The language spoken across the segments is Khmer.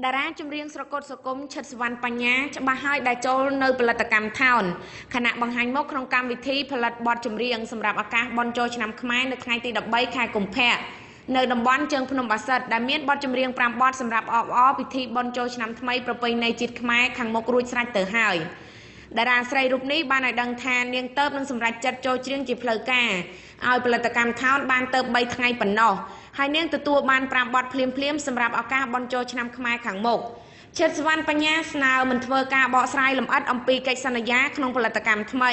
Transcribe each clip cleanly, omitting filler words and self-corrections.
តារាចម្រៀងស្រកត់សង្គមឈិតសវណ្ណបញ្ញាច្បាស់ហើយដែលចូលនៅផលិតកម្មថោនខណៈបង្ហាញមកក្នុងកម្មវិធីផលិតបទចម្រៀងសម្រាប់ឱកាសបុណ្យចូលឆ្នាំខ្មែរនៅថ្ងៃទី13ខែកុម្ភៈនៅតំបន់ជើងភ្នំបាសិទ្ធដែលមានបទចម្រៀង5បទសម្រាប់អបអរពិធីបុណ្យចូលឆ្នាំថ្មីប្រពៃណីជាតិខ្មែរខាងមុខរួចស្រេចទៅហើយ។ តារាស្រីរូបនេះបានឲ្យដឹងថានាងទៅនឹងសម្រេចចិត្តចូលច្រៀងជាផ្លូវការឲ្យផលិតកម្មថោនបានទៅ3ថ្ងៃប៉ុណ្ណោះហើយនាងទទួលបាន5បទភ្លាមៗសម្រាប់ឱកាសបុណ្យចូលឆ្នាំខ្មែរខាងមុខ។ ឈិតសវណ្ណបញ្ញាស្នើមិនធ្វើការបកស្រាយលម្អិតអំពីកិច្ចសន្យាក្នុងផលិតកម្មថ្មី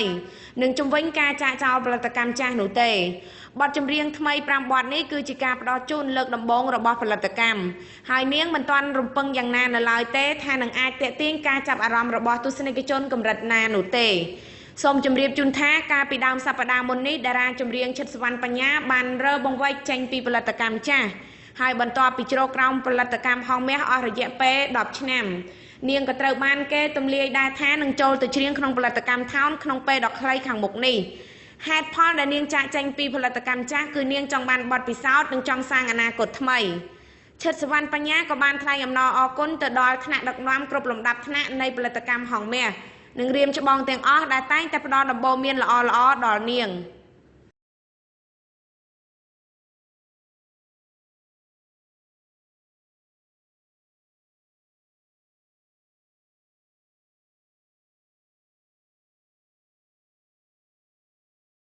និងជំវិញការចាកចោលផលិតកម្មចាស់នោះទេ។ បទចម្រៀងថ្មី5បទនេះគឺជាការផ្ដល់ជូនលើកដំបូងរបស់ផលិតកម្មហើយនាងមិនទាន់រំពឹងយ៉ាងណានៅឡើយទេថានឹងអាចទាក់ទាញការចាប់អារម្មណ៍របស់ទស្សនិកជនកម្រិតណានោះទេ។ សូមជម្រាបជូនថាកាលពីដើមសប្តាហ៍មុននេះតារាចម្រៀងឈិតសវណ្ណបញ្ញាបានរើបង្វែកចេញពីផលិតកម្មចាស់ហើយបន្ទាប់ពីជ្រកក្រោមផលិតកម្មហងមាសអស់រយៈពេល10ឆ្នាំនាងក៏ត្រូវបានគេទម្លាយដែរថានឹងចូលទៅច្រៀងក្នុងផលិតកម្មថោនក្នុងពេលដ៏ខ្លីខាងមុខនេះ។ ហេតុផលដែលនាងចាកចេញពីផលិតកម្មចាស់គឺនាងចង់បានបទពិសោធន៍និងចង់សាងអនាគតថ្មី។ ឈិតសវណ្ណបញ្ញាក៏បានថ្លែងអំណរអគុណទៅដល់ថ្នាក់ដឹកនាំគ្រប់លំដាប់ថ្នាក់នៃផលិតកម្មហងមាសនិងរៀមច្បងទាំងអស់ដែលតែងតែផ្ដល់ដំបូន្មានល្អៗដល់នាង។